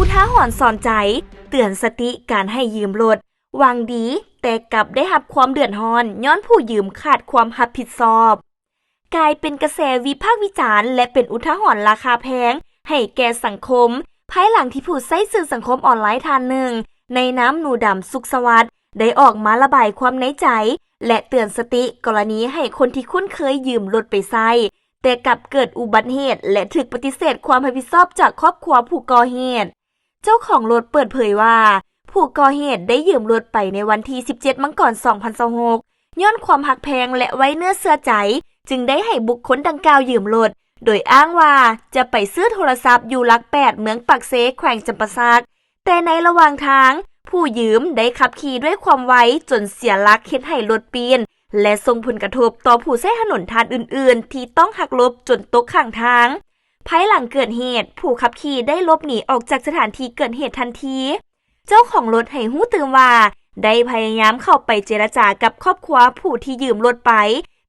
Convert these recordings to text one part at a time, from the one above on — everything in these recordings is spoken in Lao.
ອຸທາຫອນສອນໃຈ, ເຕືອນສະຕິການໃຫ້ຢືມລົດ, ຫວັງດີ, ແຕ່ກັບໄດ້ຮັບຄວາມເດືອດຮ້ອນຍ້ອນຜູ້ຢືມຂາດຄວາມຮັບຜິດຊອບ. ກາຍເປັນກະແສວິພາກວິຈານ ແລະ ເປັນອຸທາຫອນລາຄາແພງໃຫ້ແກ່ສັງຄົມ, ພາຍຫຼັງທີ່ຜູ້ໃຊ້ສື່ສັງຄົມອອນລາຍທ່ານໜຶ່ງ ໃນນາມໜູດຳ ສຸກສະຫວັດ ໄດ້ອອກມາລະບາຍຄວາມໃນໃຈ ແລະ ເຕືອນສະຕິກໍລະນີໃຫ້ຄົນທີ່ຄຸ້ນເຄີຍຢືມລົດໄປໃຊ້, ແຕ່ກັບເກີດອຸບັດເຫດ ແລະ ຖືກປະຕິເສດຄວາມຮັບຜິດຊອບຈາກຄອບຄົວຜູ້ກໍ່ເຫດ. ເຈົ້າຂອງລົດເປີດເຜີຍວ່າ ຜູ້ກໍ່ເຫດໄດ້ຢືມລົດໄປໃນວັນທີສິບເຈັດ ມັງກອນ ສອງພັນຊາວຫົກ ຍ້ອນຄວາມຮັກແພງ ແລະ ໄວ້ເນື້ອເຊື່ອໃຈ ຈຶ່ງໄດ້ໃຫ້ບຸກຄົນດັ່ງກ່າວຢືມລົດ, ໂດຍອ້າງວ່າຈະໄປຊື້ໂທລະສັບຢູ່ຫຼັກແປດ ເມືອງປາກເຊ ແຂວງຈຳປາສັກ. ແຕ່ໃນລະຫວ່າງທາງ, ຜູ້ຢືມໄດ້ຂັບຂີ່ດ້ວຍຄວາມໄວຈົນເສຍຫຼັກເຮັດໃຫ້ລົດປີ້ນ ແລະ ສົ່ງຜົນກະທົບຕໍ່ຜູ້ໃຊ້ຖະໜົນທ່ານອື່ນໆ ທີ່ຕ້ອງຫັກຫຼົບຈົນຕົກຂ້າງທາງ. ພາຍຫຼັງເກີດເຫດ, ຜູ້ຂັບຂີ່ໄດ້ຫຼົບໜີອອກຈາກສະຖານທີ່ເກີດເຫດທັນທີ. ເຈົ້າຂອງລົດໃຫ້ຮູ້ຕື່ມວ່າ ໄດ້ພະຍາຍາມເຂົ້າໄປເຈລະຈາກັບຄອບຄົວຜູ້ທີ່ຢືມລົດໄປ,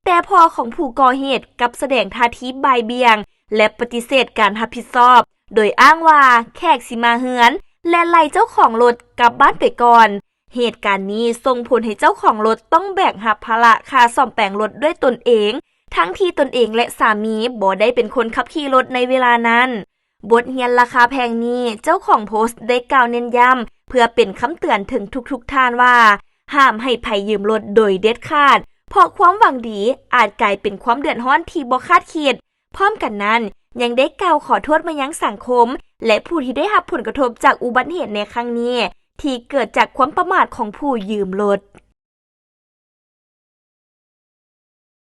ແຕ່ພໍ່ຂອງຜູ້ກໍ່ເຫດກັບສະແດງທ່າທີບ່າຍບ່ຽງ ແລະ ປະຕິເສດການຮັບຜິດຊອບ, ໂດຍອ້າງວ່າແຂກຊິມາເຮືອນ ແລະ ໄລ່ເຈົ້າຂອງລົດກັບບ້ານໄປກ່ອນ. ເຫດການນີ້ສົ່ງຜົນໃຫ້ເຈົ້າຂອງລົດຕ້ອງແບກຮັບພາລະຄ່າສ້ອມແປງລົດດ້ວຍຕົນເອງ, ທັງທີ່ຕົນເອງ ແລະ ສາມີບໍ່ໄດ້ເປັນຄົນຂັບຂີ່ລົດໃນເວລານັ້ນ. ບົດຮຽນລາຄາແພງນີ້, ເຈົ້າຂອງໂພສໄດ້ກ່າວເນັ້ນຢ້ຳເພື່ອເປັນຄຳເຕືອນເຖິງທຸກໆທ່ານວ່າ ຫ້າມໃຫ້ໃຜຢືມລົດໂດຍເດັດຂາດ, ເພາະຄວາມຫວັງດີອາດກາຍເປັນຄວາມເດືອດຮ້ອນທີ່ບໍ່ຄາດຄິດ. ພ້ອມກັນນັ້ນ, ຍັງໄດ້ກ່າວຂໍໂທດມາຍັງສັງຄົມ ແລະ ຜູ້ທີ່ໄດ້ຮັບຜົນກະທົບຈາກອຸບັດເຫດໃນຄັ້ງນີ້ ທີ່ເກີດຈາກຄວາມປະໝາດຂອງຜູ້ຢືມລົດ.